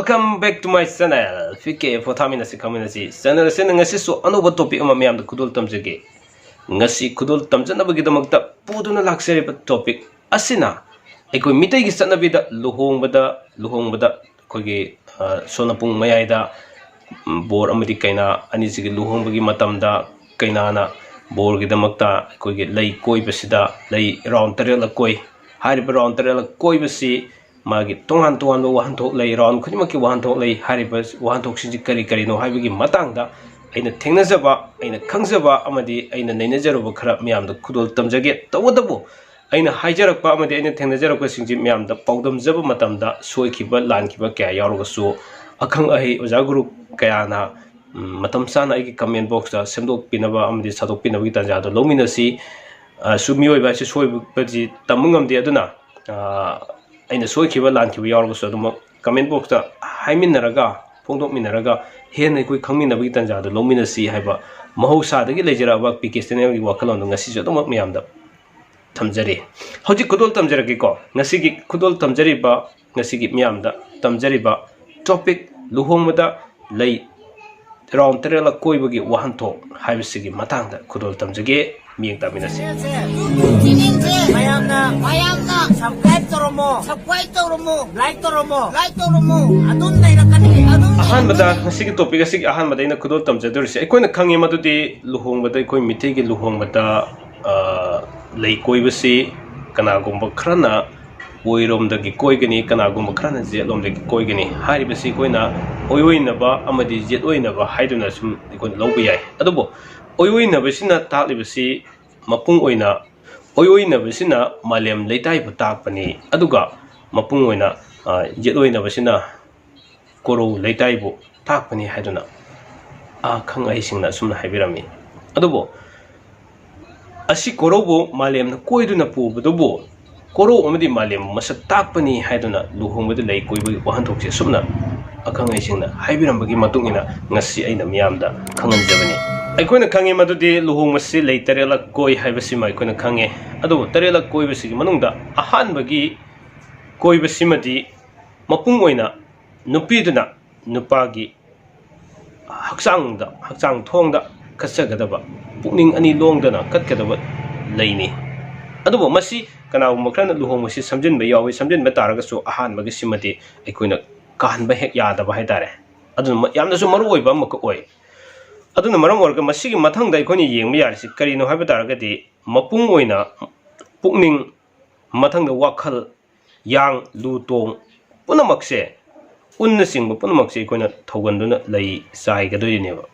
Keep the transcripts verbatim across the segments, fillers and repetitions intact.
Welcome back to my channel, P K ꯄꯣꯊꯥꯃꯤꯟꯅꯁꯤ ꯈꯪꯃꯤꯟꯅꯁꯤ channel ꯑꯁꯤꯅ ꯉꯁꯤꯁꯨ ꯑꯅꯧꯕ ꯇꯣꯄꯤꯛ ꯑꯃ ꯃꯌꯥꯝꯗ ꯈꯨꯗꯣꯜ ꯇꯝꯖꯒꯦ꯫ ꯉꯁꯤ ꯈꯨꯗꯣꯜ ꯇꯝꯖꯅꯕꯒꯤꯗꯃꯛꯇ ꯄꯨꯗꯨꯅ ꯂꯥꯛꯆꯔꯤꯕ ꯇꯣꯄꯤꯛ ꯑꯁꯤꯅ ꯑꯩꯈꯣꯏ ꯃꯤꯇꯩꯒꯤ ꯆꯠꯅꯕꯤꯗ ꯂꯨꯍꯣꯡꯕꯗ, ꯂꯨꯍꯣꯡꯕꯗ ꯑꯩꯈꯣꯏꯒꯤ, ꯑ, ꯁꯣꯅꯄꯨꯡ ꯃꯌꯥꯏꯗ, ꯎꯝ, ꯕꯣꯔ ꯑꯃꯗꯤ ꯀꯩꯅꯥ ꯑꯅꯤꯁꯤꯒꯤ ꯂꯨꯍꯣꯡꯕꯒꯤ ꯃꯇꯝꯗ ꯀꯩꯅꯥꯅ ꯕꯣꯔꯒꯤꯗꯃꯛꯇ ꯑꯩꯈꯣꯏꯒꯤ ꯂꯩ ꯀꯣꯏꯕꯁꯤꯗ ꯂꯩ ꯔꯥꯎꯟ ꯇꯔꯦꯠꯂꯛ ꯀꯣꯏ꯫ ꯍꯥꯏꯔꯤꯕ ꯔꯥꯎꯟ ꯇꯔꯦꯠꯂꯛ ꯀꯣꯏꯕꯁꯤ ꯃꯥꯒꯤ ꯇꯣꯉꯥꯟ ꯇꯣꯉꯥꯟꯕ ꯋꯥꯍꯟꯊꯣꯛ ꯂꯩ, ꯔꯥꯎꯟ ꯈꯨꯗꯤꯡꯃꯛꯀꯤ ꯋꯥꯍꯟꯊꯣꯛ ꯂꯩ꯫ ꯍꯥꯏꯔꯤꯕ ꯋꯥꯍꯟꯊꯣꯛꯁꯤꯡꯁꯤ ꯀꯔꯤ ꯀꯔꯤꯅꯣ ꯍꯥꯏꯕꯒꯤ ꯃꯇꯥꯡꯗ ꯑꯩꯅ ꯊꯦꯡꯅꯖꯕ, ꯑꯩꯅ ꯈꯪꯖꯕ ꯑꯃꯗꯤ ꯑꯩꯅ ꯅꯩꯅꯖꯔꯨꯕ ꯈꯔ ꯃꯌꯥꯝꯗ ꯈꯨꯗꯣꯜ ꯇꯝꯖꯒꯦ꯫ ꯇꯧꯕꯇꯕꯨ ꯑꯩꯅ ꯍꯥꯏꯖꯔꯛꯄ ꯑꯃꯗꯤ ꯑꯩꯅ ꯊꯦꯡꯅꯖꯔꯛꯄꯁꯤꯡꯁꯤ ꯃꯌꯥꯝꯗ ꯄꯥꯎꯗꯝꯖꯕ ꯃꯇꯝꯗ ꯁꯣꯏꯈꯤꯕ ꯂꯥꯟꯈꯤꯕ ꯀꯌꯥ ꯌꯥꯎꯔꯒꯁꯨ ꯑꯈꯪ ꯑꯍꯩ ꯑꯣꯖꯥ ꯒꯨꯔꯨ ꯀꯌꯥꯅ, ꯎꯝ, ꯃꯇꯝ ꯆꯥꯅ ꯑꯩꯒꯤ comment boxꯇ ꯁꯦꯝꯗꯣꯛꯄꯤꯅꯕ ꯑꯃꯗꯤ ꯁꯥꯗꯣꯛꯄꯤꯅꯕꯒꯤ ꯇꯥꯟꯖꯥꯗꯣ ꯂꯧꯃꯤꯟꯅꯁꯤ꯫ ꯑ, ꯁꯨ ꯃꯤꯑꯣꯏꯕ ꯍꯥꯏꯁꯤ ꯁꯣꯏꯕꯗꯤ ꯇꯝꯕ ꯉꯝꯗꯦ꯫ ꯑꯗꯨꯅ, ꯑ, ꯑꯩꯅ ꯁꯣꯏꯈꯤꯕ ꯂꯥꯟꯈꯤꯕ ꯌꯥꯎꯔꯒꯁꯨ ꯑꯗꯨꯃꯛ comment boxꯇ ꯍꯥꯏꯃꯤꯟꯅꯔꯒ, ꯐꯣꯡꯗꯣꯛꯃꯤꯟꯅꯔꯒ ꯍꯦꯟꯅ ꯑꯩꯈꯣꯏ ꯈꯪꯃꯤꯟꯅꯕꯒꯤ ꯇꯥꯟꯖꯥꯗꯨ ꯂꯧꯃꯤꯟꯅꯁꯤ ꯍꯥꯏꯕ ꯃꯍꯧꯁꯥꯗꯒꯤ ꯂꯩꯖꯔꯛꯑꯕ ꯄꯤ ꯀꯦ channelꯒꯤ ꯋꯥꯈꯜꯂꯣꯟꯗꯨ ꯉꯁꯤꯁꯨ ꯑꯗꯨꯃꯛ ꯃꯌꯥꯝꯗ ꯊꯝꯖꯔꯤ꯫ ꯍꯧꯖꯤꯛ ꯈꯨꯗꯣꯜ ꯇꯝꯖꯔꯛꯀꯦꯀꯣ꯫ ꯉꯁꯤꯒꯤ ꯈꯨꯗꯣꯜ ꯇꯝꯖꯔꯤꯕ, ꯉꯁꯤꯒꯤ ꯃꯤꯌꯥꯝꯗ ꯇꯝꯖꯔꯤꯕ topic, ꯂꯨꯍꯣꯡꯕꯗ ꯂꯩ ꯔꯥꯎꯟ ꯇꯔꯦꯠꯂꯛ ꯀꯣꯏꯕꯒꯤ ꯋꯥꯍꯟꯊꯣꯛ ꯍꯥꯏꯕꯁꯤꯒꯤ ꯃꯇꯥꯡꯗ ꯈꯨꯗꯣꯜ ꯇꯝꯖꯒꯦ꯫ ꯃꯤꯠꯌꯦꯡ ꯇꯥꯃꯤꯟꯅꯁꯤ꯫ ꯃꯌꯥꯝꯅ, ꯃꯌꯥꯝꯅ subscribe ꯇꯧꯔꯝꯃꯣ, subscribe ꯇꯧꯔꯝꯃꯣ, like ꯇꯧꯔꯝꯃꯣ, like ꯇꯧꯔꯝꯃꯣ꯫ ꯑꯗꯨꯝ ꯂꯩꯔꯛꯀꯅꯤ, ꯑꯗꯨꯝ ꯂꯩꯔꯛꯀꯅꯤ꯫ ꯑꯍꯥꯟꯕꯗ, ꯉꯁꯤꯒꯤ topic ꯑꯁꯤꯒꯤ ꯑꯍꯥꯟꯕꯗ ꯑꯩꯅ ꯈꯨꯗꯣꯜ ꯇꯝꯖꯗꯣꯔꯤꯁꯦ, ꯑꯩꯈꯣꯏꯅ ꯈꯪꯉꯤ ꯃꯗꯨꯗꯤ ꯂꯨꯍꯣꯡꯕꯗ, ꯑꯩꯈꯣꯏ ꯃꯤꯇꯩꯒꯤ ꯂꯨꯍꯣꯡꯕꯗ, ꯑ, ꯂꯩ ꯀꯣꯏꯕꯁꯤ ꯀꯅꯥꯒꯨꯝꯕ ꯈꯔꯅ ꯑꯣꯏꯔꯣꯝꯗꯒꯤ ꯀꯣꯏꯒꯅꯤ, ꯀꯅꯥꯒꯨꯝꯕ ꯈꯔꯅ ꯌꯦꯠꯂꯣꯝꯗꯒꯤ ꯀꯣꯏꯒꯅꯤ꯫ ꯍꯥꯏꯔꯤꯕꯁꯤ ꯑꯩꯈꯣꯏꯅ ꯑꯣꯏꯑꯣꯏꯅꯕ ꯑꯃꯗꯤ ꯌꯦꯠꯑꯣꯏꯅꯕ ꯍꯥꯏꯗꯨꯅ ꯁꯨꯝ ꯑꯩꯈꯣꯏꯅ ꯂꯧꯕ ꯌꯥꯏ꯫ ꯑꯗꯨꯕꯨ ꯑꯣꯏꯑꯣꯏꯅꯕꯁꯤꯅ ꯇꯥꯛꯂꯤꯕꯁꯤ ꯃꯄꯨꯡ ꯑꯣꯏꯅ, ꯑꯣꯏꯑꯣꯏꯅꯕꯁꯤꯅ ꯃꯥꯂꯦꯝ ꯂꯩꯇꯥꯏꯕꯨ ꯇꯥꯛꯄꯅꯤ, ꯑꯗꯨꯒ ꯃꯄꯨꯡ ꯑꯣꯏꯅ, ꯑ, ꯌꯦꯠꯑꯣꯏꯅꯕꯁꯤꯅ ꯀꯣꯔꯧ ꯂꯩꯇꯥꯏꯕꯨ ꯇꯥꯛꯄꯅꯤ ꯍꯥꯏꯗꯨꯅ ꯑꯈꯪ ꯑꯍꯩꯁꯤꯡꯅ ꯑꯁꯨꯝꯅ ꯍꯥꯏꯕꯤꯔꯝꯃꯤ꯫ ꯑꯗꯨꯕꯨ ꯑꯁꯤ ꯀꯣꯔꯧꯕꯨ ꯃꯥꯂꯦꯝꯅ ꯀꯣꯏꯗꯨꯅ ꯄꯨꯕꯗꯨꯕꯨ ꯀꯣꯔꯧ ꯑꯃꯗꯤ ꯃꯥꯂꯦꯝꯕꯨ ꯃꯁꯛ ꯇꯥꯛꯄꯅꯤ ꯍꯥꯏꯗꯨꯅ ꯂꯨꯍꯣꯡꯕꯗ ꯂꯩ ꯀꯣꯏꯕꯒꯤ ꯋꯥꯍꯟꯊꯣꯛꯁꯦ ꯑꯁꯨꯝꯅ ꯑꯈꯪ ꯑꯍꯩꯁꯤꯡꯅ ꯍꯥꯏꯕꯤꯔꯝꯕꯒꯤ ꯃꯇꯨꯡ ꯏꯟꯅ ꯉꯁꯤ ꯑꯩꯅ ꯃꯤꯌꯥꯝꯗ ꯈꯪꯍꯟꯖꯕꯅꯤ꯫ ꯑꯩꯈꯣꯏꯅ ꯈꯪꯉꯤ ꯃꯗꯨꯗꯤ ꯂꯨꯍꯣꯡꯕꯁꯤ ꯂꯩ ꯇꯔꯦꯠꯂꯛ ꯀꯣꯏ ꯍꯥꯏꯕꯁꯤꯃ ꯑꯩꯈꯣꯏꯅ ꯈꯪꯉꯦ꯫ ꯑꯗꯨꯕꯨ ꯇꯔꯦꯠꯂꯛ ꯀꯣꯏꯕꯁꯤꯒꯤ ꯃꯅꯨꯡꯗ ꯑꯍꯥꯟꯕꯒꯤ ꯀꯣꯏꯕꯁꯤꯃꯗꯤ ꯃꯄꯨꯡ ꯑꯣꯏꯅ ꯅꯨꯄꯤꯗꯨꯅ ꯅꯨꯄꯥꯒꯤ ꯍꯛꯆꯥꯡꯗ, ꯍꯛꯆꯥꯡ ꯊꯣꯡꯗ ꯀꯠꯆꯒꯗꯕ, ꯄꯨꯛꯅꯤꯡ ꯑꯅꯤ ꯂꯣꯡꯗꯅ ꯀꯠꯀꯗꯕ ꯂꯩꯅꯤ꯫ ꯑꯗꯨꯕꯨ ꯃꯁꯤ ꯀꯅꯥꯒꯨꯝꯕ ꯈꯔꯅ ꯂꯨꯍꯣꯡꯕꯁꯤ ꯁꯝꯖꯤꯟꯕ ꯌꯥꯎꯏ꯫ ꯁꯝꯖꯤꯟꯕ ꯇꯥꯔꯒꯁꯨ ꯑꯍꯥꯟꯕꯒꯤ ꯁꯤꯃꯗꯤ ꯑꯩꯈꯣꯏꯅ ꯀꯥꯟꯕ ꯍꯦꯛ ꯌꯥꯗꯕ ꯍꯥꯏꯇꯥꯔꯦ꯫ ꯑꯗꯨꯅ ꯃ-, ꯌꯥꯝꯅꯁꯨ ꯃꯔꯨ ꯑꯣꯏꯕ ꯑꯃꯈꯛ ꯑꯣꯏ꯫ ꯑꯗꯨꯅ ꯃꯔꯝ ꯑꯣꯏꯔꯒ ꯃꯁꯤꯒꯤ ꯃꯊꯪꯗ ꯑꯩꯈꯣꯏꯅ ꯌꯦꯡꯕ ꯌꯥꯔꯤꯁꯤ ꯀꯔꯤꯅꯣ ꯍꯥꯏꯕ ꯇꯥꯔꯒꯗꯤ, ꯃꯄꯨꯡ ꯑꯣꯏꯅ ꯄꯨꯛꯅꯤꯡ, ꯃꯊꯪꯗ ꯋꯥꯈꯜ, ꯌꯥꯡ, ꯂꯨ, ꯇꯣꯡ ꯄꯨꯝꯅꯃꯛꯁꯦ ꯎꯟꯅꯆꯤꯡꯕ ꯄꯨꯝꯅꯃꯛꯁꯦ ꯑꯩꯈꯣꯏꯅ ꯊꯧꯒꯟꯗꯨꯅ ꯂꯩ ꯆꯥꯏꯒꯗꯣꯏꯅꯦꯕ꯫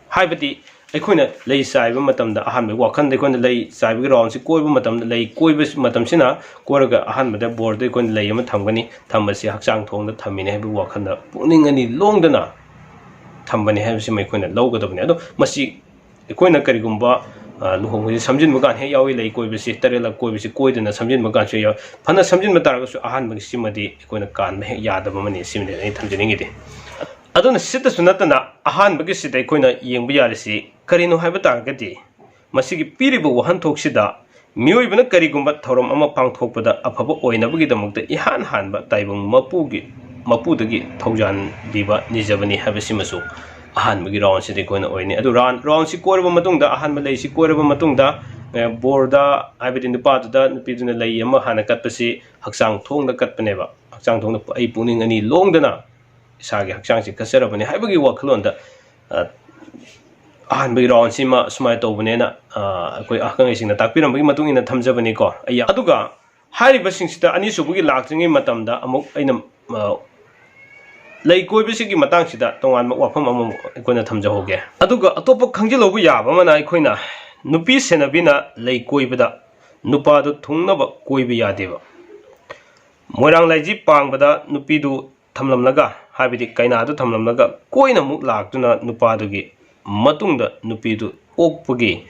ꯍꯥꯏꯕꯗꯤ ꯑꯩꯈꯣꯏꯅ ꯂꯩ ꯆꯥꯏꯕ ꯃꯇꯝꯗ, ꯑꯍꯥꯟꯕꯒꯤ ꯋꯥꯈꯜꯗ ꯑꯩꯈꯣꯏꯅ ꯂꯩ ꯆꯥꯏꯕꯒꯤ ꯔꯥꯎꯟꯁꯤ ꯀꯣꯏꯕ ꯃꯇꯝꯗ, ꯂꯩ ꯀꯣꯏꯕ ꯃꯇꯝꯁꯤꯅ ꯀꯣꯏꯔꯒ ꯑꯍꯥꯟꯕꯗ ꯕꯣꯔꯗ ꯑꯩꯈꯣꯏꯅ ꯂꯩ ꯑꯃ ꯊꯝꯒꯅꯤ꯫ ꯊꯝꯕꯁꯤ ꯍꯛꯆꯥꯡ ꯊꯣꯡꯗ ꯊꯝꯃꯤꯅꯦ ꯍꯥꯏꯕꯒꯤ ꯋꯥꯈꯜꯗ ꯄꯨꯛꯅꯤꯡ ꯑꯅꯤ ꯂꯣꯡꯗꯅ ꯊꯝꯕꯅꯤ ꯍꯥꯏꯕꯁꯤꯃ ꯑꯩꯈꯣꯏꯅ ꯂꯧꯒꯗꯕꯅꯤ꯫ ꯑꯗꯣ ꯃꯁꯤ ꯑꯩꯈꯣꯏꯅ ꯀꯔꯤꯒꯨꯝꯕ, ꯑ, ꯂꯨꯍꯣꯡꯕꯁꯤ ꯁꯝꯖꯤꯟꯕ ꯀꯥꯟꯗ ꯍꯦꯛ ꯌꯥꯎꯏ, ꯂꯩ ꯀꯣꯏꯕꯁꯤ, ꯇꯔꯦꯠꯂꯛ ꯀꯣꯏꯕꯁꯤ ꯀꯣꯏꯗꯅ ꯁꯝꯖꯤꯟꯕ ꯀꯥꯟꯁꯨ ꯌꯥꯎꯏ꯫ ꯐꯅ ꯁꯝꯖꯤꯟꯕ ꯇꯥꯔꯒꯁꯨ ꯑꯍꯥꯟꯕꯒꯤ ꯁꯤꯃꯗꯤ ꯑꯩꯈꯣꯏꯅ ꯀꯥꯟꯕ ꯍꯦꯛ ꯌꯥꯗꯕ ꯑꯃꯅꯤ꯫ ꯁꯤꯃꯗꯤ ꯑꯩꯅ ꯊꯝꯖꯅꯤꯡꯉꯤꯗꯤ꯫ ꯑꯗꯨꯅ ꯁꯤꯇꯁꯨ ꯅꯠꯇꯅ ꯑꯍꯥꯟꯕꯒꯤꯁꯤꯗ ꯑꯩꯈꯣꯏꯅ ꯌꯦꯡꯕ ꯌꯥꯔꯤꯁꯤ ꯀꯔꯤꯅꯣ ꯍꯥꯏꯕ ꯇꯥꯔꯒꯗꯤ, ꯃꯁꯤꯒꯤ ꯄꯤꯔꯤꯕ ꯋꯥꯍꯟꯊꯣꯛꯁꯤꯗ ꯃꯤꯑꯣꯏꯕꯅ ꯀꯔꯤꯒꯨꯝꯕ ꯊꯧꯔꯝ ꯑꯃ ꯄꯥꯡꯊꯣꯛꯄꯗ ꯑꯐꯕ ꯑꯣꯏꯅꯕꯒꯤꯗꯃꯛꯇ ꯏꯍꯥꯟ ꯍꯥꯟꯕ ꯇꯥꯏꯕꯪ ꯃꯄꯨꯒꯤ, ꯃꯄꯨꯗꯒꯤ ꯊꯧꯖꯥꯟꯕꯤꯕ ꯅꯤꯖꯕꯅꯤ ꯍꯥꯏꯕꯁꯤꯃꯁꯨ ꯑꯍꯥꯟꯕꯒꯤ ꯔꯥꯎꯟꯁꯤꯗ ꯑꯩꯈꯣꯏꯅ ꯑꯣꯏꯅꯤ꯫ ꯑꯗꯨ ꯔꯥꯎꯟ, ꯔꯥꯎꯟꯁꯤ ꯀꯣꯏꯔꯕ ꯃꯇꯨꯡꯗ, ꯑꯍꯥꯟꯕ ꯂꯩꯁꯤ ꯀꯣꯏꯔꯕ ꯃꯇꯨꯡꯗ, ꯑꯦ, ꯕꯣꯔꯗ, ꯍꯥꯏꯕꯗꯤ ꯅꯨꯄꯥꯗꯨꯗ ꯅꯨꯄꯤꯗꯨꯅ ꯂꯩ ꯑꯃ ꯍꯥꯟꯅ ꯀꯠꯄꯁꯤ ꯍꯛꯆꯥꯡ ꯊꯣꯡꯗ ꯀꯠꯄꯅꯦꯕ꯫ ꯍꯛꯆꯥꯡ ꯊꯣꯡꯗ ꯑꯩ ꯄꯨꯛꯅꯤꯡ ꯑꯅꯤ ꯂꯣꯡꯗꯅ ꯏꯁꯥꯒꯤ ꯍꯛꯆꯥꯡꯁꯤ ꯀꯠꯆꯔꯕꯅꯤ ꯍꯥꯏꯕꯒꯤ ꯋꯥꯈꯜꯂꯣꯟꯗ, ꯑ, ꯑꯍꯥꯟꯕꯒꯤ ꯔꯥꯎꯟꯁꯤꯃ ꯁꯨꯃꯥꯏꯅ ꯇꯧꯕꯅꯦꯅ, ꯑ, ꯑꯩꯈꯣꯏ ꯑꯈꯪ ꯑꯍꯩꯁꯤꯡꯅ ꯇꯥꯛꯄꯤꯔꯝꯕꯒꯤ ꯃꯇꯨꯡ ꯏꯟꯅ ꯊꯝꯖꯕꯅꯤꯀꯣ꯫ ꯑꯩ ꯌꯥꯝ, ꯑꯗꯨꯒ ꯍꯥꯏꯔꯤꯕꯁꯤꯡꯁꯤꯗ ꯑꯅꯤꯁꯨꯕꯒꯤ ꯂꯥꯛꯇ꯭ꯔꯤꯉꯩ ꯃꯇꯝꯗ ꯑꯃꯨꯛ ꯑꯩꯅ, ꯑ, ꯂꯩ ꯀꯣꯏꯕꯁꯤꯒꯤ ꯃꯇꯥꯡꯁꯤꯗ ꯇꯣꯉꯥꯟꯕ ꯋꯥꯐꯝ ꯑꯃꯃꯨꯛ ꯑꯩꯈꯣꯏꯅ ꯊꯝꯖꯍꯧꯒꯦ꯫ ꯑꯗꯨꯒ ꯑꯇꯣꯞꯄ ꯈꯪꯖꯤꯜꯍꯧꯕ ꯌꯥꯕ ꯑꯃꯅ, ꯑꯩꯈꯣꯏꯅ ꯅꯨꯄꯤ ꯁꯦꯟꯅꯕꯤꯅ ꯂꯩ ꯀꯣꯏꯕꯗ ꯅꯨꯄꯥꯗꯨ ꯊꯨꯡꯅꯕ ꯀꯣꯏꯕ ꯌꯥꯗꯦꯕ꯫ ꯃꯣꯏꯔꯥꯡ ꯂꯥꯏꯖꯤ ꯄꯥꯡꯕꯗ ꯅꯨꯄꯤꯗꯨ ꯊꯝꯂꯝꯂꯒ, ꯍꯥꯏꯕꯗꯤ ꯀꯩꯅꯥꯗꯨ ꯊꯝꯂꯝꯂꯒ, ꯀꯣꯏꯅ ꯑꯃꯨꯛ ꯂꯥꯛꯇꯨꯅ ꯅꯨꯄꯥꯗꯨꯒꯤ ꯃꯇꯨꯡꯗ ꯅꯨꯄꯤꯗꯨ ꯑꯣꯛꯄꯒꯤ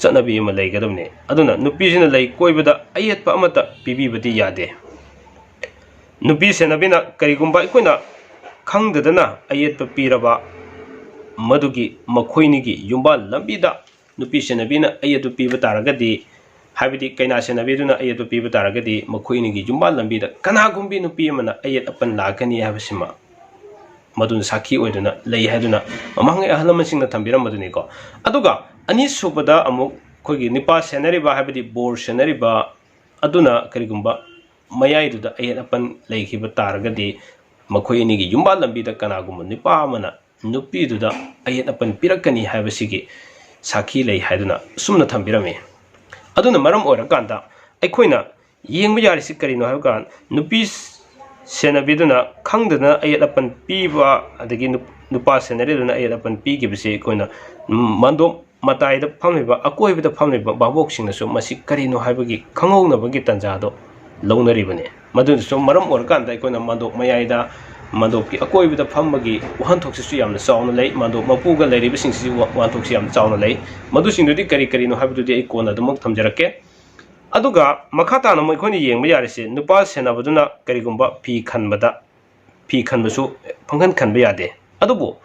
ꯆꯠꯅꯕꯤ ꯑꯃ ꯂꯩꯒꯗꯕꯅꯤ꯫ ꯑꯗꯨꯅ ꯅꯨꯄꯤꯁꯤꯅ ꯂꯩ ꯀꯣꯏꯕꯗ ꯑꯌꯦꯠꯄ ꯑꯃꯠꯇ ꯄꯤꯕꯤꯕꯗꯤ ꯌꯥꯗꯦ꯫ ꯅꯨꯄꯤ ꯁꯦꯟꯅꯕꯤꯅ ꯀꯔꯤꯒꯨꯝꯕ ꯑꯩꯈꯣꯏꯅ ꯈꯪꯗꯗꯅ ꯑꯌꯦꯠꯄ ꯄꯤꯔꯕ, ꯃꯗꯨꯒꯤ ꯃꯈꯣꯏꯅꯤꯒꯤ ꯌꯨꯝꯕꯥꯜ ꯂꯝꯕꯤꯗ ꯅꯨꯄꯤ ꯁꯦꯟꯅꯕꯤꯅ ꯑꯌꯦꯠꯄ ꯄꯤꯕ ꯇꯥꯔꯒꯗꯤ, ꯍꯥꯏꯕꯗꯤ ꯀꯩꯅꯥ ꯁꯦꯟꯅꯕꯤꯗꯨꯅ ꯑꯌꯦꯠꯄ ꯄꯤꯕ ꯇꯥꯔꯒꯗꯤ ꯃꯈꯣꯏ ꯑꯅꯤꯒꯤ ꯌꯨꯝꯕꯥꯜ ꯂꯝꯕꯤꯗ ꯀꯅꯥꯒꯨꯝꯕꯤ ꯅꯨꯄꯤ ꯑꯃꯅ ꯑꯌꯦꯠ ꯑꯄꯟ ꯂꯥꯛꯀꯅꯤ ꯍꯥꯏꯕꯁꯤꯃ ꯃꯗꯨꯅ ꯁꯥꯈꯤ ꯑꯣꯏꯗꯨꯅ ꯂꯩ ꯍꯥꯏꯗꯨꯅ ꯃꯃꯥꯡꯉꯩ ꯑꯍꯜ ꯂꯃꯟꯁꯤꯡꯅ ꯊꯝꯕꯤꯔꯝꯕꯗꯨꯅꯤꯀꯣ꯫ ꯑꯗꯨꯒ ꯑꯅꯤꯁꯨꯕꯗ ꯑꯃꯨꯛ ꯑꯩꯈꯣꯏꯒꯤ ꯅꯨꯄꯥ ꯁꯦꯟꯅꯔꯤꯕ, ꯍꯥꯏꯕꯗꯤ ꯕꯣꯔ ꯁꯦꯟꯅꯔꯤꯕ ꯑꯗꯨꯅ ꯀꯔꯤꯒꯨꯝꯕ ꯃꯌꯥꯏꯗꯨꯗ ꯑꯌꯦꯠ ꯑꯄꯟ ꯂꯩꯈꯤꯕ ꯇꯥꯔꯒꯗꯤ ꯃꯈꯣꯏ ꯑꯅꯤꯒꯤ ꯌꯨꯝꯕꯥꯜ ꯂꯝꯕꯤꯗ ꯀꯅꯥꯒꯨꯝꯕ ꯅꯨꯄꯥ ꯑꯃꯅ ꯅꯨꯄꯤꯗꯨꯗ ꯑꯌꯦꯠ ꯑꯄꯟ ꯄꯤꯔꯛꯀꯅꯤ ꯍꯥꯏꯕꯁꯤꯒꯤ ꯁꯥꯈꯤ ꯂꯩ ꯍꯥꯏꯗꯨꯅ ꯑꯁꯨꯝꯅ ꯊꯝꯕꯤꯔꯝꯃꯤ꯫ ꯑꯗꯨꯅ ꯃꯔꯝ ꯑꯣꯏꯔꯀꯥꯟꯗ ꯑꯩꯈꯣꯏꯅ ꯌꯦꯡꯕ ꯌꯥꯔꯤꯁꯤ ꯀꯔꯤꯅꯣ ꯍꯥꯏꯕ ꯀꯥꯟꯗ, ꯅꯨꯄꯤ ꯁꯦꯟꯅꯕꯤꯗꯨꯅ ꯈꯪꯗꯗꯅ ꯑꯌꯦꯠ ꯑꯄꯟ ꯄꯤꯕ, ꯑꯗꯒꯤ ꯅꯨꯞ-, ꯅꯨꯄꯥ ꯁꯦꯟꯅꯔꯤꯗꯨꯅ ꯑꯌꯦꯠ ꯑꯄꯟ ꯄꯤꯈꯤꯕꯁꯤ ꯑꯩꯈꯣꯏꯅ ꯃꯥꯟꯗꯣꯞ ꯃꯇꯥꯏꯗ ꯐꯝꯂꯤꯕ, ꯑꯀꯣꯏꯕꯗ ꯐꯝꯂꯤꯕ ꯚꯥꯕꯣꯛꯁꯤꯡꯅꯁꯨ ꯃꯁꯤ ꯀꯔꯤꯅꯣ ꯍꯥꯏꯕꯒꯤ ꯈꯪꯍꯧꯅꯕꯒꯤ ꯇꯥꯟꯖꯥꯗꯣ ꯂꯧꯅꯔꯤꯕꯅꯤ꯫ ꯃꯗꯨꯅꯁꯨ ꯃꯔꯝ ꯑꯣꯏꯔꯀꯥꯟꯗ ꯑꯩꯈꯣꯏꯅ ꯃꯥꯟꯗꯣꯞ ꯃꯌꯥꯏꯗ, ꯃꯥꯟꯗꯣꯞꯀꯤ ꯑꯀꯣꯏꯕꯗ ꯐꯝꯕꯒꯤ ꯋꯥꯍꯟꯊꯣꯛꯁꯤꯁꯨ ꯌꯥꯝꯅ ꯆꯥꯎꯅ ꯂꯩ꯫ ꯃꯥꯟꯗꯣꯞ ꯃꯄꯨꯒ ꯂꯩꯔꯤꯕꯁꯤꯡꯁꯤꯁꯨ ꯋꯥ-, ꯋꯥꯍꯟꯊꯣꯛꯁꯤ ꯌꯥꯝꯅ ꯆꯥꯎꯅ ꯂꯩ꯫ ꯃꯗꯨꯁꯤꯡꯗꯨꯗꯤ ꯀꯔꯤ ꯀꯔꯤꯅꯣ ꯍꯥꯏꯕꯗꯨꯗꯤ ꯑꯩ ꯀꯣꯟꯅ ꯑꯗꯨꯃꯛ ꯊꯝꯖꯔꯛꯀꯦ꯫ ꯑꯗꯨꯒ ꯃꯈꯥ ꯇꯥꯅ ꯑꯃꯨꯛ ꯑꯩꯈꯣꯏꯅ ꯌꯦꯡꯕ ꯌꯥꯔꯤꯁꯦ, ꯅꯨꯄꯥ ꯁꯦꯟꯅꯕꯗꯨꯅ ꯀꯔꯤꯒꯨꯝꯕ ꯐꯤ ꯈꯟꯕꯗ, ꯐꯤ ꯈꯟꯕꯁꯨ ꯄꯪꯈꯟ ꯈꯟꯕ ꯌꯥꯗꯦ꯫ ꯑꯗꯨꯕꯨ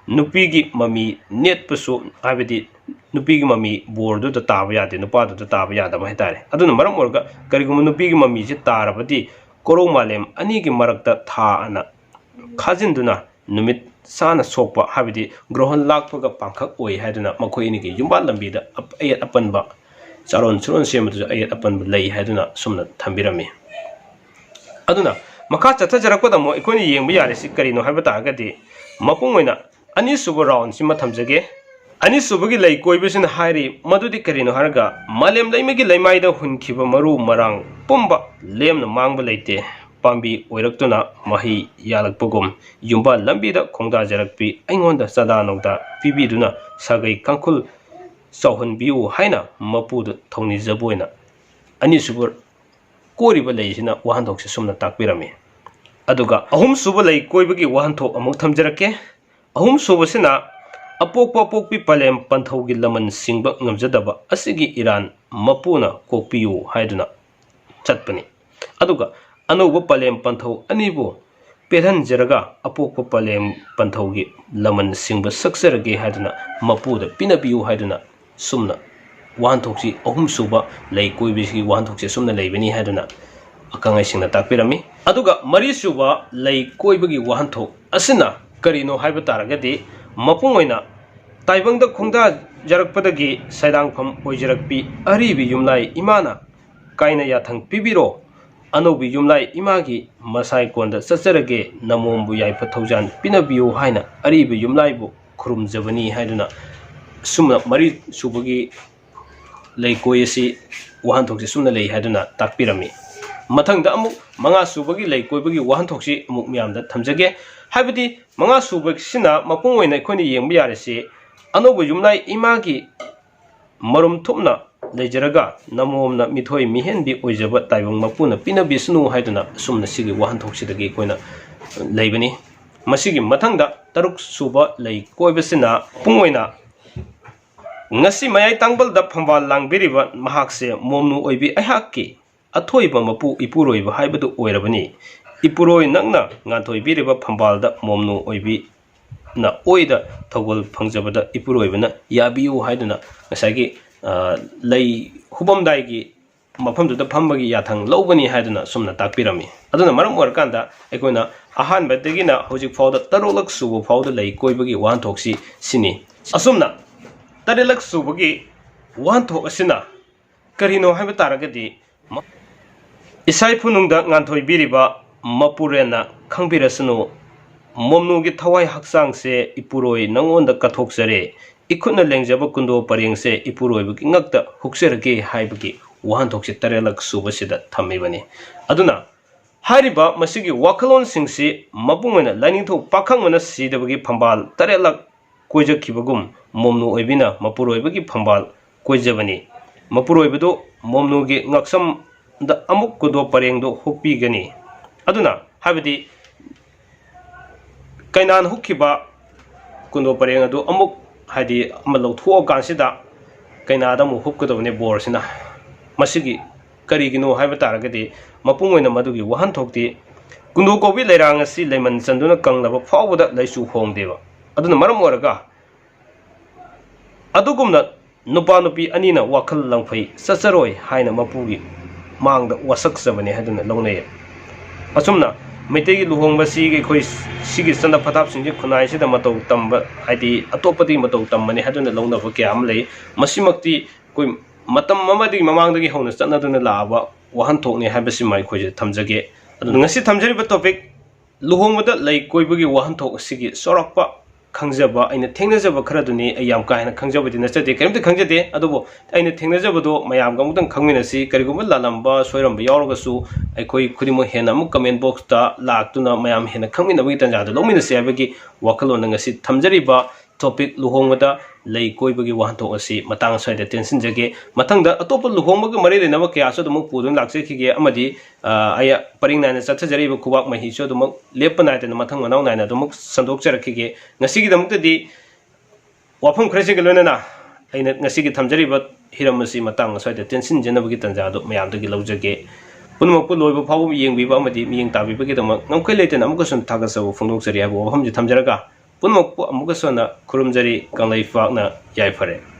ꯅꯨꯄꯤꯒꯤ ꯃꯃꯤ ꯅꯦꯠꯄꯁꯨ, ꯍꯥꯏꯕꯗꯤ ꯅꯨꯄꯤꯒꯤ ꯃꯃꯤ ꯕꯣꯔꯗꯨꯗ ꯇꯥꯕ ꯌꯥꯗꯦ, ꯅꯨꯄꯥꯗꯨꯗ ꯇꯥꯕ ꯌꯥꯗꯕ ꯍꯥꯏꯇꯥꯔꯦ꯫ ꯑꯗꯨꯅ ꯃꯔꯝ ꯑꯣꯏꯔꯒ ꯀꯔꯤꯒꯨꯝꯕ ꯅꯨꯄꯤꯒꯤ ꯃꯃꯤꯁꯦ ꯇꯥꯔꯕꯗꯤ ꯀꯣꯔꯧ ꯃꯥꯂꯦꯝ ꯑꯅꯤꯒꯤ ꯃꯔꯛꯇ ꯊꯥ ꯑꯅ ꯈꯥꯖꯤꯟꯗꯨꯅ ꯅꯨꯃꯤꯠ ꯆꯥꯅ ꯁꯣꯛꯄ, ꯍꯥꯏꯕꯗꯤ ꯒ꯭ꯔꯣꯍꯟ ꯂꯥꯛꯄꯒ ꯄꯥꯡꯈꯛ ꯑꯣꯏ ꯍꯥꯏꯗꯨꯅ ꯃꯈꯣꯏ ꯑꯅꯤꯒꯤ ꯌꯨꯝꯕꯥꯜ ꯂꯝꯕꯤꯗ ꯑꯞ-, ꯑꯌꯦꯠ ꯑꯄꯟꯕ ꯆꯥꯔꯣꯟ ꯁꯨꯔꯣꯟ ꯁꯦꯝꯕꯗꯨꯁꯨ ꯑꯌꯦꯠ ꯑꯄꯟꯕ ꯂꯩ ꯍꯥꯏꯗꯨꯅ ꯑꯁꯨꯝꯅ ꯊꯝꯕꯤꯔꯝꯃꯤ꯫ ꯑꯗꯨꯅ ꯃꯈꯥ ꯆꯠꯊꯖꯔꯛꯄꯗ ꯑꯃꯨꯛ ꯑꯩꯈꯣꯏꯅ ꯌꯦꯡꯕ ꯌꯥꯔꯤꯁꯤ ꯀꯔꯤꯅꯣ ꯍꯥꯏꯕ ꯇꯥꯔꯒꯗꯤ, ꯃꯄꯨꯡ ꯑꯣꯏꯅ ꯑꯅꯤꯁꯨꯕ ꯔꯥꯎꯟꯁꯤꯃ ꯊꯝꯖꯒꯦ꯫ ꯑꯅꯤꯁꯨꯕꯒꯤ ꯂꯩ ꯀꯣꯏꯕꯁꯤꯅ ꯍꯥꯏꯔꯤ, ꯃꯗꯨꯗꯤ ꯀꯔꯤꯅꯣ ꯍꯥꯏꯔꯒ, ꯃꯥꯂꯦꯝ ꯂꯩꯃꯒꯤ ꯂꯩꯃꯥꯏꯗ ꯍꯨꯟꯈꯤꯕ ꯃꯔꯨ ꯃꯔꯥꯡ ꯄꯨꯝꯕ ꯂꯦꯝꯅ ꯃꯥꯡꯕ ꯂꯩꯇꯦ꯫ ꯄꯥꯝꯕꯤ ꯑꯣꯏꯔꯛꯇꯨꯅ ꯃꯍꯩ ꯌꯥꯜꯂꯛꯄꯒꯨꯝ, ꯌꯨꯝꯕꯥꯜ ꯂꯝꯕꯤꯗ ꯈꯣꯡꯗꯥꯖꯔꯛꯄꯤ ꯑꯩꯉꯣꯟꯗ ꯆꯥꯗꯥ ꯅꯧꯗꯥ ꯄꯤꯕꯤꯗꯨꯅ ꯁꯥꯒꯩ ꯀꯥꯡꯈꯨꯜ ꯆꯥꯎꯍꯟꯕꯤꯌꯨ ꯍꯥꯏꯅ ꯃꯄꯨꯗ ꯊꯧꯅꯤꯖꯕ ꯑꯣꯏꯅ ꯑꯅꯤꯁꯨꯕ ꯀꯣꯏꯔꯤꯕ ꯂꯩꯁꯤꯅ ꯋꯥꯍꯟꯊꯣꯛꯁꯦ ꯁꯨꯝꯅ ꯇꯥꯛꯄꯤꯔꯝꯃꯤ꯫ ꯑꯗꯨꯒ ꯑꯍꯨꯝꯁꯨꯕ ꯂꯩ ꯀꯣꯏꯕꯒꯤ ꯋꯥꯍꯟꯊꯣꯛ ꯑꯃꯨꯛ ꯊꯝꯖꯔꯛꯀꯦ꯫ ꯑꯍꯨꯝꯁꯨꯕꯁꯤꯅ ꯑꯄꯣꯛꯄ ꯑꯄꯣꯛꯄꯤ ꯄꯂꯦꯝ ꯄꯟꯊꯧꯒꯤ ꯂꯃꯟ ꯁꯤꯡꯕ ꯉꯝꯖꯗꯕ ꯑꯁꯤꯒꯤ ꯏꯔꯥꯟ ꯃꯄꯨꯅ ꯀꯣꯛꯄꯤꯌꯨ ꯍꯥꯏꯗꯨꯅ ꯆꯠꯄꯅꯤ꯫ ꯑꯗꯨꯒ ꯑꯅꯧꯕ ꯄꯂꯦꯝ ꯄꯟꯊꯧ ꯑꯅꯤꯕꯨ ꯄꯦꯜꯍꯟꯖꯔꯒ ꯑꯄꯣꯛꯄ ꯄꯂꯦꯝ ꯄꯟꯊꯧꯒꯤ ꯂꯃꯟ ꯁꯤꯡꯕ ꯁꯛꯆꯔꯒꯦ ꯍꯥꯏꯗꯨꯅ ꯃꯄꯨꯗ ꯄꯤꯅꯕꯤꯌꯨ ꯍꯥꯏꯗꯨꯅ ꯁꯨꯝꯅ ꯋꯥꯍꯟꯊꯣꯛꯁꯤ, ꯑꯍꯨꯝꯁꯨꯕ ꯂꯩ ꯀꯣꯏꯕꯁꯤꯒꯤ ꯋꯥꯍꯟꯊꯣꯛꯁꯤ ꯑꯁꯨꯝꯅ ꯂꯩꯕꯅꯤ ꯍꯥꯏꯗꯨꯅ ꯑꯈꯪ ꯑꯍꯩꯁꯤꯡꯅ ꯇꯥꯛꯄꯤꯔꯝꯃꯤ꯫ ꯑꯗꯨꯒ ꯃꯔꯤꯁꯨꯕ ꯂꯩ ꯀꯣꯏꯕꯒꯤ ꯋꯥꯍꯟꯊꯣꯛ ꯑꯁꯤꯅ ꯀꯔꯤꯅꯣ ꯍꯥꯏꯕ ꯇꯥꯔꯒꯗꯤ, ꯃꯄꯨꯡ ꯑꯣꯏꯅ ꯇꯥꯏꯕꯪꯗ ꯈꯣꯡꯗꯥꯖꯔꯛꯄꯗꯒꯤ ꯁꯩꯗꯥꯡꯐꯝ ꯑꯣꯏꯖꯔꯛꯄꯤ ꯑꯔꯤꯕꯤ ꯌꯨꯝꯂꯥꯏ ꯏꯃꯥꯅ ꯀꯥꯏꯅ ꯌꯥꯊꯪ ꯄꯤꯕꯤꯔꯣ, ꯑꯅꯧꯕꯤ ꯌꯨꯝꯂꯥꯏ ꯏꯃꯥꯒꯤ ꯃꯁꯥꯏ ꯀꯣꯟꯗ ꯆꯠꯆꯔꯒꯦ, ꯅꯃꯣꯝꯕꯨ ꯌꯥꯏꯐ ꯊꯧꯖꯥꯟ ꯄꯤꯅꯕꯤꯌꯨ ꯍꯥꯏꯅ ꯑꯔꯤꯕ ꯌꯨꯝꯂꯥꯏꯕꯨ ꯈꯨꯔꯨꯝꯖꯕꯅꯤ ꯍꯥꯏꯗꯨꯅ, ꯑꯁꯨꯝꯅ ꯃꯔꯤ ꯁꯨꯕꯒꯤ ꯂꯩꯀꯣꯏ ꯑꯁꯤ ꯋꯥꯍꯟꯊꯣꯛꯁꯤ ꯁꯨꯝꯅ ꯂꯩ ꯍꯥꯏꯗꯨꯅ ꯇꯥꯛꯄꯤꯔꯝꯃꯤ꯫ ꯃꯊꯪꯗ ꯑꯃꯨꯛ ꯃꯉꯥ ꯁꯨꯕꯒꯤ ꯂꯩꯀꯣꯏꯕꯒꯤ ꯋꯥꯍꯟꯊꯣꯛꯁꯤ ꯑꯃꯨꯛ ꯃꯌꯥꯝꯗ ꯊꯝꯖꯒꯦ꯫ ꯍꯥꯏꯕꯗꯤ ꯃꯉꯥ ꯁꯨꯕꯁꯤꯅ ꯃꯄꯨꯡ ꯑꯣꯏꯅ ꯑꯩꯈꯣꯏꯅ ꯌꯦꯡꯕ ꯌꯥꯔꯤꯁꯤ, ꯑꯅꯧꯕ ꯌꯨꯝꯂꯥꯏ ꯏꯃꯥꯒꯤ ꯃꯔꯨꯝ ꯊꯨꯞꯅ ꯂꯩꯖꯔꯒ ꯅꯃꯣꯝꯅ ꯃꯤꯊꯣꯏ ꯃꯤꯍꯦꯟꯕꯤ ꯑꯣꯏꯖꯕ ꯇꯥꯏꯕꯪ ꯃꯄꯨꯅ ꯄꯤꯅꯕꯤꯁꯅꯨ ꯍꯥꯏꯗꯨꯅ ꯑꯁꯨꯝꯅ ꯁꯤꯒꯤ ꯋꯥꯍꯟꯊꯣꯛꯁꯤꯗꯒꯤ ꯑꯩꯈꯣꯏꯅ ꯂꯩꯕꯅꯤ꯫ ꯃꯁꯤꯒꯤ ꯃꯊꯪꯗ ꯇꯔꯨꯛ ꯁꯨꯕ ꯂꯩ ꯀꯣꯏꯕꯁꯤꯅ ꯃꯄꯨꯡ ꯑꯣꯏꯅ, ꯉꯁꯤ ꯃꯌꯥꯏ ꯇꯥꯡꯕꯜꯗ ꯐꯝꯕꯥꯜ ꯂꯥꯡꯕꯤꯔꯤꯕ ꯃꯍꯥꯛꯁꯦ ꯃꯣꯝꯅꯨ ꯑꯣꯏꯕꯤ ꯑꯩꯍꯥꯛꯀꯤ ꯑꯊꯣꯏꯕ ꯃꯄꯨ ꯏꯄꯨꯔꯣꯏꯕ ꯍꯥꯏꯕꯗꯨ ꯑꯣꯏꯔꯕꯅꯤ꯫ ꯏꯄꯨꯔꯣꯏ ꯅꯪꯅ ꯉꯥꯟꯊꯣꯏꯕꯤꯔꯤꯕ ꯐꯝꯕꯥꯜꯗ ꯃꯣꯝꯅꯨ ꯑꯣꯏꯕꯤꯅ ꯑꯣꯏꯗ ꯊꯧꯒꯜ ꯐꯪꯖꯕꯗ ꯏꯄꯨꯔꯣꯏꯕꯅ ꯌꯥꯕꯤꯌꯨ ꯍꯥꯏꯗꯨꯅ ꯉꯁꯥꯏꯒꯤ, ꯑ, ꯂꯩ ꯍꯨꯕꯝꯗꯥꯏꯒꯤ ꯃꯐꯝꯗꯨꯗ ꯐꯝꯕꯒꯤ ꯌꯥꯊꯪ ꯂꯧꯕꯅꯤ ꯍꯥꯏꯗꯨꯅ ꯑꯁꯨꯝꯅ ꯇꯥꯛꯄꯤꯔꯝꯃꯤ꯫ ꯑꯗꯨꯅ ꯃꯔꯝ ꯑꯣꯏꯔꯀꯥꯟꯗ ꯑꯩꯈꯣꯏꯅ ꯑꯍꯥꯟꯕꯗꯒꯤꯅ ꯍꯧꯖꯤꯛ ꯐꯥꯎꯗ ꯇꯔꯨꯛꯂꯛ ꯁꯨꯕ ꯐꯥꯎꯗ ꯂꯩ ꯀꯣꯏꯕꯒꯤ ꯋꯥꯍꯟꯊꯣꯛꯁꯤ ꯁꯤꯅꯤ꯫ ꯑꯁꯨꯝꯅ ꯇꯔꯦꯠꯂꯛ ꯁꯨꯕꯒꯤ ꯋꯥꯍꯟꯊꯣꯛ ꯑꯁꯤꯅ ꯀꯔꯤꯅꯣ ꯍꯥꯏꯕ ꯇꯥꯔꯒꯗꯤ, ꯃ-, ꯏꯁꯥ ꯏꯐꯨꯅꯨꯡꯗ ꯉꯥꯟꯊꯣꯏꯕꯤꯔꯤꯕ ꯃꯄꯨꯔꯦꯟꯅ ꯈꯪꯕꯤꯔꯁꯅꯨ, ꯃꯣꯝꯅꯨꯒꯤ ꯊꯋꯥꯏ ꯍꯛꯆꯥꯡꯁꯦ ꯏꯄꯨꯔꯣꯏ ꯅꯪꯉꯣꯟꯗ ꯀꯠꯊꯣꯛꯆꯔꯦ, ꯏꯈꯨꯠꯅ ꯂꯦꯡꯖꯕ ꯀꯨꯟꯗꯣ ꯄꯔꯦꯡꯁꯦ ꯏꯄꯨꯔꯣꯏꯕꯒꯤ ꯉꯛꯇ ꯍꯨꯛꯆꯔꯒꯦ ꯍꯥꯏꯕꯒꯤ ꯋꯥꯍꯟꯊꯣꯛꯁꯦ ꯇꯔꯦꯠꯂꯛ ꯁꯨꯕꯁꯤꯗ ꯊꯝꯃꯤꯕꯅꯤ꯫ ꯑꯗꯨꯅ ꯍꯥꯏꯔꯤꯕ ꯃꯁꯤꯒꯤ ꯋꯥꯈꯜꯂꯣꯟꯁꯤꯡꯁꯤ ꯃꯄꯨꯡ ꯑꯣꯏꯅ ꯂꯥꯏꯅꯤꯡꯊꯧ ꯄꯥꯈꯪꯕꯅ ꯁꯤꯗꯕꯒꯤ ꯐꯝꯕꯥꯜ ꯇꯔꯦꯠꯂꯛ ꯀꯣꯏꯖꯈꯤꯕꯒꯨꯝ ꯃꯣꯝꯅꯨ ꯑꯣꯏꯕꯤꯅ ꯃꯄꯨꯔꯣꯏꯕꯒꯤ ꯐꯝꯕꯥꯜ ꯀꯣꯏꯖꯕꯅꯤ꯫ ꯃꯄꯨꯔꯣꯏꯕꯗꯨ ꯃꯣꯝꯅꯨꯒꯤ ꯉꯛꯁꯝꯗ ꯑꯃꯨꯛ ꯀꯨꯟꯗꯣ ꯄꯔꯦꯡꯗꯨ ꯍꯨꯛꯄꯤꯒꯅꯤ꯫ ꯑꯗꯨꯅ ꯍꯥꯏꯕꯗꯤ ꯀꯩꯅꯥꯅ ꯍꯨꯛꯈꯤꯕ ꯀꯨꯟꯗꯣ ꯄꯔꯦꯡ ꯑꯗꯨ ꯑꯃꯨꯛ, ꯍꯥꯏꯗꯤ, ꯑꯃ ꯂꯧꯊꯣꯛꯑꯀꯥꯟꯁꯤꯗ ꯀꯩꯅꯥꯗ ꯑꯃꯨꯛ ꯍꯨꯛꯀꯗꯕꯅꯤ ꯕꯣꯔꯁꯤꯅ꯫ ꯃꯁꯤꯒꯤ ꯀꯔꯤꯒꯤꯅꯣ ꯍꯥꯏꯕ ꯇꯥꯔꯒꯗꯤ, ꯃꯄꯨꯡ ꯑꯣꯏꯅ ꯃꯗꯨꯒꯤ ꯋꯥꯍꯟꯊꯣꯛꯇꯤ ꯀꯨꯟꯗꯣ ꯀꯧꯕꯤ ꯂꯩꯔꯥꯡ ꯑꯁꯤ ꯂꯩꯃꯟ ꯆꯟꯗꯨꯅ ꯀꯪꯂꯕ ꯐꯥꯎꯕꯗ ꯂꯩꯆꯨ ꯍꯣꯡꯗꯦꯕ꯫ ꯑꯗꯨꯅ ꯃꯔꯝ ꯑꯣꯏꯔꯒ ꯑꯗꯨꯒꯨꯝꯅ ꯅꯨꯄꯥ ꯅꯨꯄꯤ ꯑꯅꯤꯅ ꯋꯥꯈꯜ ꯂꯪꯐꯩ ꯆꯠꯆꯔꯣꯏ ꯍꯥꯏꯅ ꯃꯄꯨꯒꯤ ꯃꯥꯡꯗ ꯋꯥꯁꯛꯆꯕꯅꯤ ꯍꯥꯏꯗꯨꯅ ꯂꯧꯅꯩ꯫ ꯑꯁꯨꯝꯅ ꯃꯩꯇꯩꯒꯤ ꯂꯨꯍꯣꯡꯕꯁꯤꯒꯤ ꯑꯩꯈꯣꯏ ꯁꯤꯒꯤ ꯆꯠꯅ ꯄꯊꯥꯞꯁꯤꯡꯁꯦ ꯈꯨꯟꯅꯥꯏꯁꯤꯗ ꯃꯇꯧ ꯇꯝꯕ, ꯍꯥꯏꯗꯤ ꯑꯇꯣꯞꯄꯗꯒꯤ ꯃꯇꯧ ꯇꯝꯕꯅꯤ ꯍꯥꯏꯗꯨꯅ ꯂꯧꯅꯕ ꯀꯌꯥ ꯑꯃ ꯂꯩ꯫ ꯃꯁꯤꯃꯛꯇꯤ ꯑꯩꯈꯣꯏ ꯃꯇꯝ ꯑꯃꯗꯒꯤ ꯃꯃꯥꯡꯗꯒꯤ ꯍꯧꯅ ꯆꯠꯅꯗꯨꯅ ꯂꯥꯛꯑꯕ ꯋꯥꯍꯟꯊꯣꯛꯅꯤ ꯍꯥꯏꯕꯁꯤꯃ ꯑꯩꯈꯣꯏꯁꯦ ꯊꯝꯖꯒꯦ꯫ ꯑꯗꯨꯅ ꯉꯁꯤ ꯊꯝꯖꯔꯤꯕ topic, ꯂꯨꯍꯣꯡꯕꯗ ꯂꯩ ꯀꯣꯏꯕꯒꯤ ꯋꯥꯍꯟꯊꯣꯛ ꯑꯁꯤꯒꯤ ꯆꯥꯎꯔꯥꯛꯄ ꯈꯪꯖꯕ, ꯑꯩꯅ ꯊꯦꯡꯅꯖꯕ ꯈꯔꯗꯨꯅꯤ꯫ ꯑꯩ ꯌꯥꯝ ꯀꯥ ꯍꯦꯟꯅ ꯈꯪꯖꯕꯗꯤ ꯅꯠꯆꯗꯦ, ꯀꯔꯤꯝꯇ ꯈꯪꯖꯗꯦ꯫ ꯑꯗꯨꯕꯨ ꯑꯩꯅ ꯊꯦꯡꯅꯖꯕꯗꯣ ꯃꯌꯥꯝꯒ ꯑꯃꯨꯛꯇꯪ ꯈꯪꯃꯤꯟꯅꯁꯤ꯫ ꯀꯔꯤꯒꯨꯝꯕ ꯂꯥꯜꯂꯝꯕ, ꯁꯣꯏꯔꯝꯕ ꯌꯥꯎꯔꯒꯁꯨ ꯑꯩꯈꯣꯏ ꯈꯨꯗꯤꯡꯃꯛ ꯍꯦꯟꯅ ꯑꯃꯨꯛ comment box ꯇ ꯂꯥꯛꯇꯨꯅ ꯃꯌꯥꯝ ꯍꯦꯟꯅ ꯈꯪꯃꯤꯟꯅꯕꯒꯤ ꯇꯥꯟꯖꯥꯗꯨ ꯂꯧꯃꯤꯟꯅꯁꯤ ꯍꯥꯏꯕꯒꯤ ꯋꯥꯈꯜꯂꯣꯟꯗ ꯉꯁꯤ ꯊꯝꯖꯔꯤꯕ topic, ꯂꯨꯍꯣꯡꯕꯗ ꯂꯩ ꯀꯣꯏꯕꯒꯤ ꯋꯥꯍꯟꯊꯣꯛ ꯑꯁꯤ ꯃꯇꯥꯡ ꯑꯁ꯭ꯋꯥꯏꯗ ꯇꯦꯟꯁꯤꯟꯖꯒꯦ꯫ ꯃꯊꯪꯗ ꯑꯇꯣꯞꯄ ꯂꯨꯍꯣꯡꯕꯒ ꯃꯔꯤ ꯂꯩꯅꯕ ꯀꯌꯥꯁꯨ ꯑꯗꯨꯃꯛ ꯄꯨꯗꯨꯅ ꯂꯥꯛꯆꯈꯤꯒꯦ꯫ ꯑꯃꯗꯤ, ꯑ, ꯑꯩ ꯄꯔꯤꯡ ꯅꯥꯏꯅ ꯆꯠꯊꯖꯔꯤꯕ ꯈꯨꯕꯥꯛ ꯃꯍꯤꯁꯨ ꯑꯗꯨꯃꯛ ꯂꯦꯞꯄ ꯅꯥꯏꯗꯅ ꯃꯊꯪ ꯃꯅꯥꯎ ꯅꯥꯏꯅ ꯑꯗꯨꯃꯛ ꯁꯟꯗꯣꯛꯆꯔꯛꯈꯤꯒꯦ꯫ ꯉꯁꯤꯒꯤꯗꯃꯛꯇꯗꯤ ꯋꯥꯐꯝ ꯈꯔꯁꯤꯒ ꯂꯣꯏꯅꯅ ꯑꯩꯅ ꯉꯁꯤꯒꯤ ꯊꯝꯖꯔꯤꯕ ꯍꯤꯔꯝ ꯑꯁꯤ ꯃꯇꯥꯡ ꯑꯁ꯭ꯋꯥꯏꯗ ꯇꯦꯟꯁꯤꯟꯖꯅꯕꯒꯤ ꯇꯥꯟꯖꯥ ꯑꯗꯨ ꯃꯌꯥꯝꯗꯒꯤ ꯂꯧꯖꯒꯦ꯫ ꯄꯨꯝꯅꯃꯛꯄꯨ ꯂꯣꯏꯕ ꯐꯥꯎꯕ ꯌꯦꯡꯕꯤꯕ ꯑꯃꯗꯤ ꯃꯤꯠꯌꯦꯡ ꯇꯥꯕꯤꯕꯒꯤꯗꯃꯛ ꯉꯝꯈꯩ ꯂꯩꯇꯅ ꯑꯃꯨꯛꯀꯁꯨ ꯊꯥꯒꯠꯆꯕ ꯐꯣꯡꯗꯣꯛꯆꯔꯤ ꯍꯥꯏꯕ ꯋꯥꯐꯝꯁꯤ ꯊꯝꯖꯔꯒ, ꯄꯨꯝꯅꯃꯛꯄꯨ ꯑꯃꯨꯛꯀꯁꯨ ꯍꯟꯅ ꯈꯨꯔꯨꯝꯖꯔꯤ꯫ ꯀꯪꯂꯩꯄꯥꯛꯅ ꯌꯥꯏꯐꯔꯦ꯫